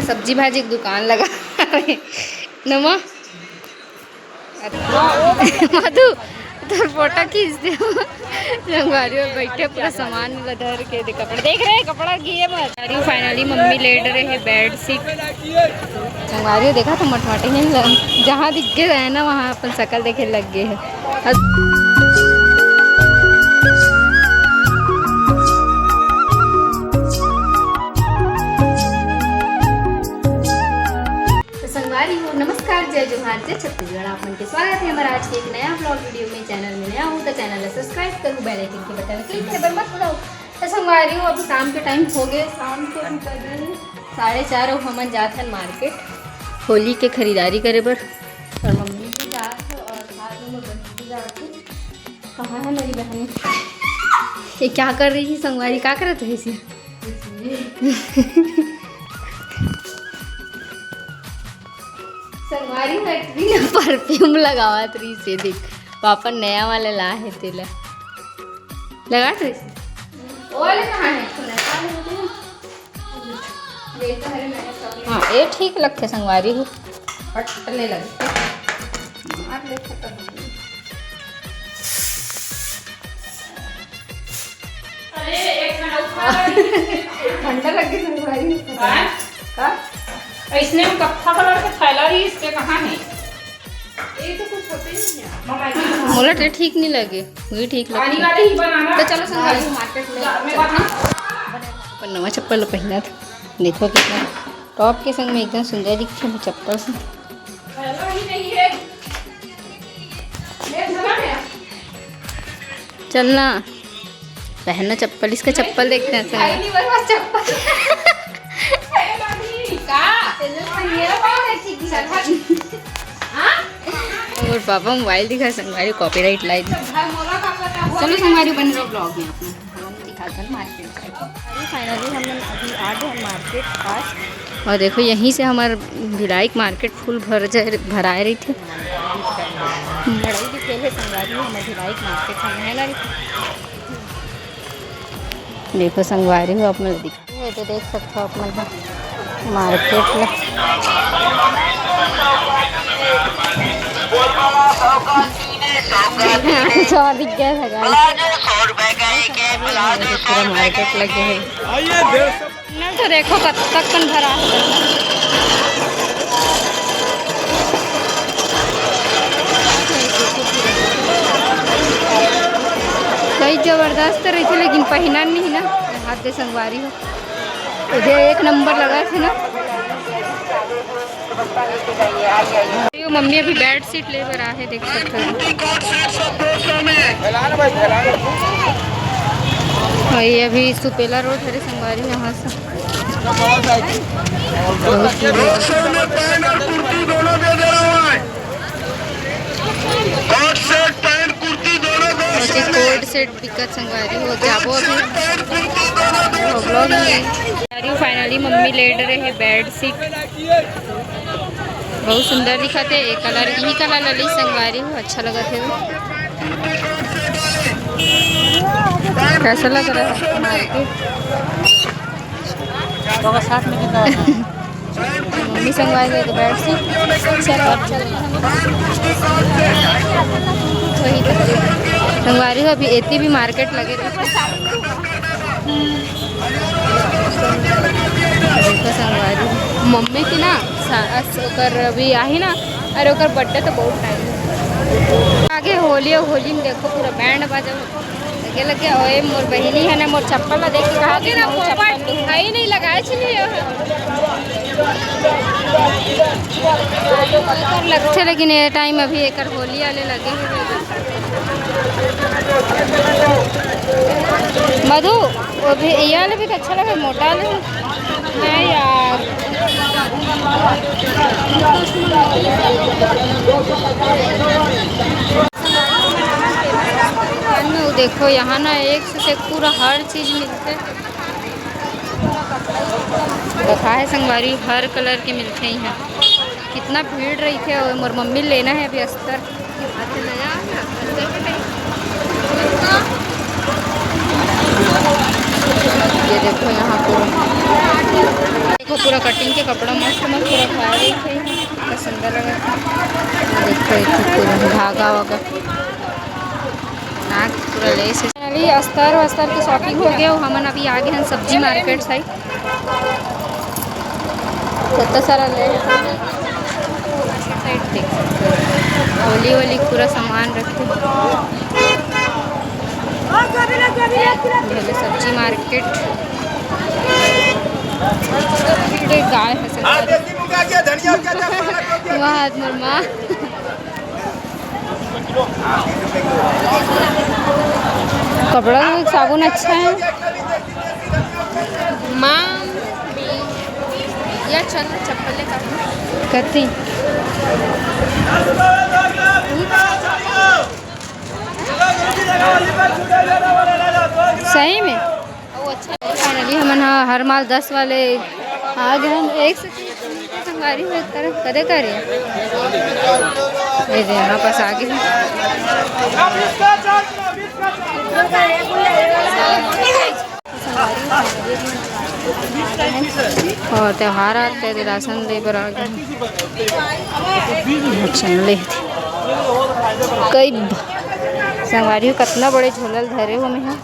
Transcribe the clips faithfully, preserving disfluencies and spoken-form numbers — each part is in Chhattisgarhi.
सब्जी भाजी के दुकान लगा। नमा मधु, तोर फोटो खींच दे। संगवारी हो बैठे पूरा सामान ला धर के दे, कपड़ा देख रहे हैं, कपड़ा गिए मत। संगवारी हो, finally मम्मी ले डरे है बेड शीट। संगवारी हो, देखा तो मटमाटे नहीं लग, जहाँ दिख गए है ना, वहाँ अपन शकल देखे लग गए हैं। तो संगवारी हो, नमस्कार, जय जोहार, जय छत्तीसगढ़। आप मन के स्वागत है हमारा आज के एक नया vlog video में। Channel में नया हो तो channel ला subscribe करू, bell icon के button click करे बर मत भूलव। तो संगवारी हो, अभी शाम के time हो गए, शाम के अभी बजे साढ़े चार, और हमन जात हन market होली के खरीदारी करे बर। और मम्मी भी जात है और साथ में बहन भी जात है। कहाँ है मेरी बहन? ये क्या कर रही है संगवारी, क्या करत है इसे? संगवारी में भी ना perfume लगावत रही से, देख पापा नया वाला ला है तेला लगात रही से। वो वाले कहाँ है? तो नया वाले होते हैं। ये तो हरे मैंने सब हाँ, ये ठीक लगते संगवारी हो। फट ले लगे। मार ले खत्म। अरे, एक ठंडा उठा ला। ठंडा लग गई संगवारी। हाँ? का? इसने हम कत्था कलर के थैला रही, इसके कहाँ है? ये तो कुछ होते ही नहीं है। मोला तो ठीक नहीं लगे, वही ठीक लगता है। वाले ही बनाना। तो चलो संगवारी market में। मैं बना। अपन नवा चप्पल पहना था, देखो कितना top के संग में एकदम सुंदर दिखते हैं चप्पल से। थैला ही नहीं है। चलना, पहनना चप्पल, इसका चप्पल देखते हैं, चलना। और पापा मोबाइल दिखा, संगवारी copyright लाई। चलो संगवारी, बन रहा vlog में अपना। हम दिखाते हैं market जाके। Finally हम अभी आ गए हैं market पास। और देखो, यहीं से हमार भिलाई के market full भर जाए, भराए रही थी। लड़ाई भी खेले संगवारी हो, हमार भिलाई के market हम है ना। देखो संगवारी हो, आप मन दिखा ये तो देख सकते हो आप मन market में। सौ दिख गया था guys। पूरा market लगे है। ना तो देखो कब तक कन भरा है। कई जबरदस्त रही थी, लेकिन पहना नहीं ना, हाथ दे संगवारी हो। ये एक नंबर लगा थे ना। ये मम्मी अभी बेड शीट ले बर आहे, देख सकते हो। और ये अभी सुपेला रोड हरे संगवारी, यहाँ से। कोट सेट दिक्कत संगवारी हो जाबो अभी। Vlog में। Finally मम्मी ले डरे है बेड शीट, बहुत सुंदर दिखत है। ये कलर, यही कलर लली संगवारी हो, अच्छा लगत है। कैसा लग रहा है मार्केट? तो साथ में कितना मम्मी संगवारी हो तो बेड शीट। चलो, अब चल। वही तो। संगवारी हो, अभी एती भी मार्केट लगे रहे। देखो संगवारी, मम्मी की ना सा-, अस-, ओकर अभी आही ना, अरे ओकर बर्थडे तो बहुत टाइम आगे। होली, होली में देखो पूरा बैंड बाजा लगे लगे। ओए मोर बहिनी है ना, मोर चप्पल ला देख के कहा कि ना, मोर चप्पल है ही नहीं, लगाए छी नहीं। लगथे, लेकिन ये टाइम अभी एकर होली वाले लगे हुए हैं। मधु, वो भी, ये वाले भी तो अच्छा लगे, मोटा वाले। नहीं यार। दुकान में वो देखो, यहाँ ना एक से एक पूरा हर चीज मिलते। देखा है संगवारी, हर कलर के मिलते ही हैं। कितना भीड़ रही थे। और मोर मम्मी लेना है अभी अस्तर। ये देखो यहाँ पूरा, देखो पूरा cutting के कपड़ा मस्त मस्त रखा है, देखो कितना सुंदर लगा। देखो इतना पूरा धागा वागा, नाक पूरा lace है। अभी अस्तर वस्तर के shopping हो गया, हमन अभी आ गए हैं सब्जी market side। कितना सारा ले side देख सकते हो, होली वोली पूरा सामान रखे। पहले सब्जी market, गाय है सब। वाह, मोर माँ। कपड़ा का साबुन अच्छा है। माँ, या चल, चप्पल लेकर। कति? सही में? Finally हमन ह हर माल दस वाले आ गए हैं। एक second, संगवारी हो, एक तरफ कदे करे। ये दे, यहाँ पास आ गए हैं। और त्योहार आते हैं, राशन ले बर आ गए हैं। अच्छा, ले। कई ब-, संगवारी हो, कतना बड़े झोला ल धरे हो मैं ह।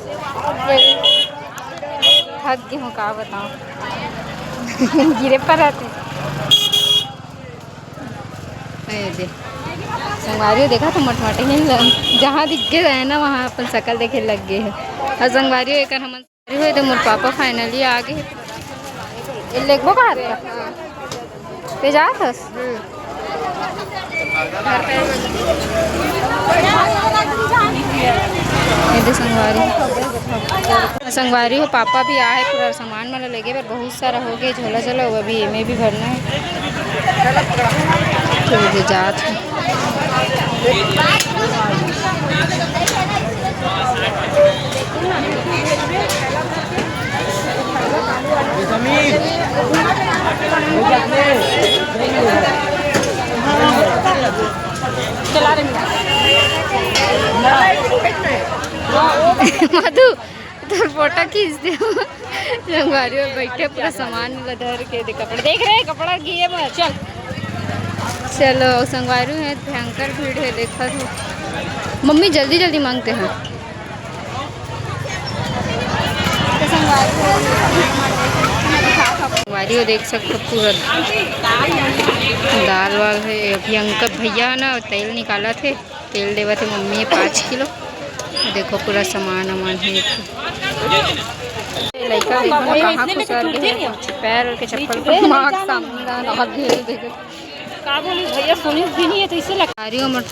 थक गए हो, का बताओ। गिरे पर रहते। ए दे। संगवारी हो, देखा तो मटमटे ही ल-, जहाँ दिख गए है ना, वहाँ अपन शकल देखे लग गए हैं। और संगवारी हो, एकर हमन संगवारी हो, तो मोर पापा finally आ गए। ये लेगबो का हाथ का? ते जात हस? ये दे संगवारी। संगवारी हो, पापा भी आए, पूरा सामान मन लेगे बर बहुत सारा हो गए, झोला झोला, वो अभी एमे भी भरना है। तो ये जात है। मधु, तोर फोटो खींच दे। संगवारी हो बइठे पूरा सामान ला धर के दे, कपड़ा देख रहे, कपड़ा गिरे मत। चल। चलो, संगवारी हो, भयंकर भीड़ है, देखा तो। मम्मी जल्दी जल्दी मांगते हैं। संगवारी हो, देख सकते हो पूरा दाल वाल है। अभी अंकल भैया है ना, तेल निकाला थे। तेल देवत हे मम्मी हे पाँच किलो। देखो पूरा सामान वामान हे। लइका देखो ना कहाँ खुसर गए हे, पैर के चप्पल को मार सामने रहा, बहुत भीड़ देखो। का बोली भैया, सुनील भी नहीं है तो इसे लग- आ रही हूँ मत,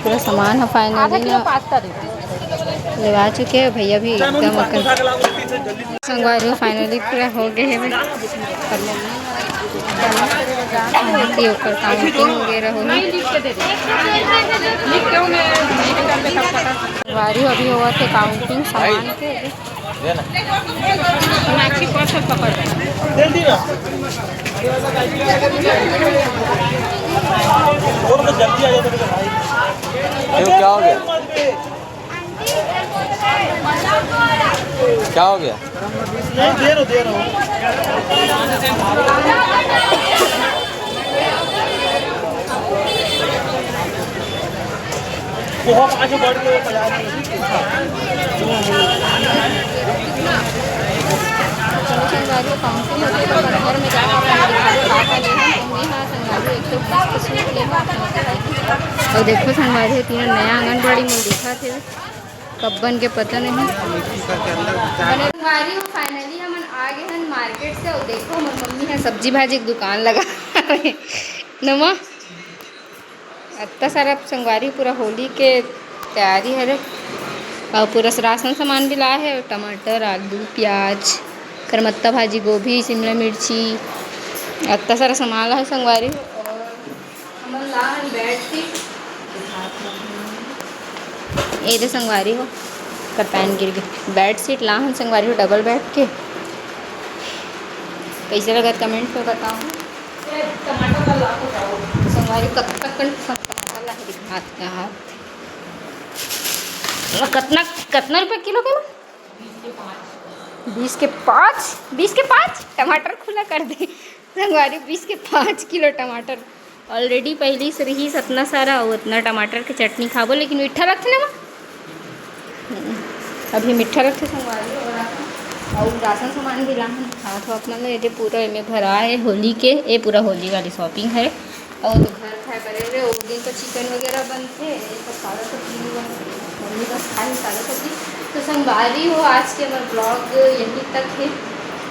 पूरा सामान है finally ना। पास्ता दे। लेवा चुके हैं भैया भी एकदम अकन। संगवारी हो finally पूरा हो गए हैं। ये ऊपर counting वगैरह होगी। संगवारी हो अभी होवत हे counting सामान के। जल्दी ना। और तो जल्दी आ जाता भाई। क्यों, क्या हो गया? क्या हो गया? नहीं, दे रहो, दे रहो। बहुत आगे बढ़ के पचास। संगवारी हो, counting होथे, तो घर में जाकर अपन दिखाबो का का लेहन। तो मैं हा संगवारी हो एक ठो मस्त suit लेहूँ अपन। और देखो संगवारी हो, तीनों नया आंगनबाड़ी में दिखा थे, कब बन के पता नहीं। संगवारी हो, finally हमन आ गए हन market से। और देखो, मोर मम्मी ह सब्जी भाजी के दुकान लगा। नमा अत्ता सारा संगवारी, पूरा होली के तैयारी हरे। और पूरा राशन सामान भी लाए हे, टमाटर, आलू, प्याज, करमत्ता भाजी, गोभी, शिमला मिर्ची, अत्ता सारा सामान लाए हे संगवारी। और हमन लाहन bed sheet, ये दे संगवारी हो, कर पैन गिर गए। Bed sheet लाहन संगवारी हो, double bed के। कैसे लगत comment में बताओ। संगवारी कतका कन टमाटर ला हे दिखात हे यार। कतना, कतना रुपया किलो के ना? बीस के पाँच, बीस के पाँच टमाटर खुला कर दे संगवारी, बीस के पाँच किलो टमाटर already पहली से रहिस अतना सारा, अउ अतना टमाटर के चटनी खाबो, लेकिन मीठा लगथे ना माँ। हम्म, अभी मीठा लगथे संगवारी। अउ राशन, अउ राशन सामान भी लाहन दिखावत हो अपना ला, ये पूरा एमे भरा है होली के, ये पूरा होली वाली shopping है। अउ तो घर खाए करे रे, वो दिन तो chicken वगैरह बनथे, ये सब सारा सब्जी नहीं बनथे, मम्मी बस खाए सारा सब्जी। तो संगवारी हो, आज के हमारा vlog यहीं तक है।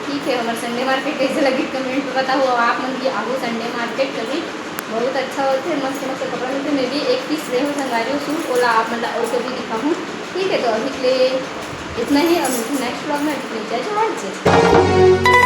ठीक है, हमारे Sunday market कैसे लगी comment में बताओ। आप मन भी आओ Sunday market कभी, बहुत अच्छा होथे, मस्त मस्त कपड़ा मिलथे। मैं भी एक piece ले हूँ संगवारी हो suit, ओला आप मन ला और कभी दिखाऊँ। ठीक है, तो अभी के लिए इतना ही, और मिलते हैं next vlog में। अभी के लिए जय जोहार, जय।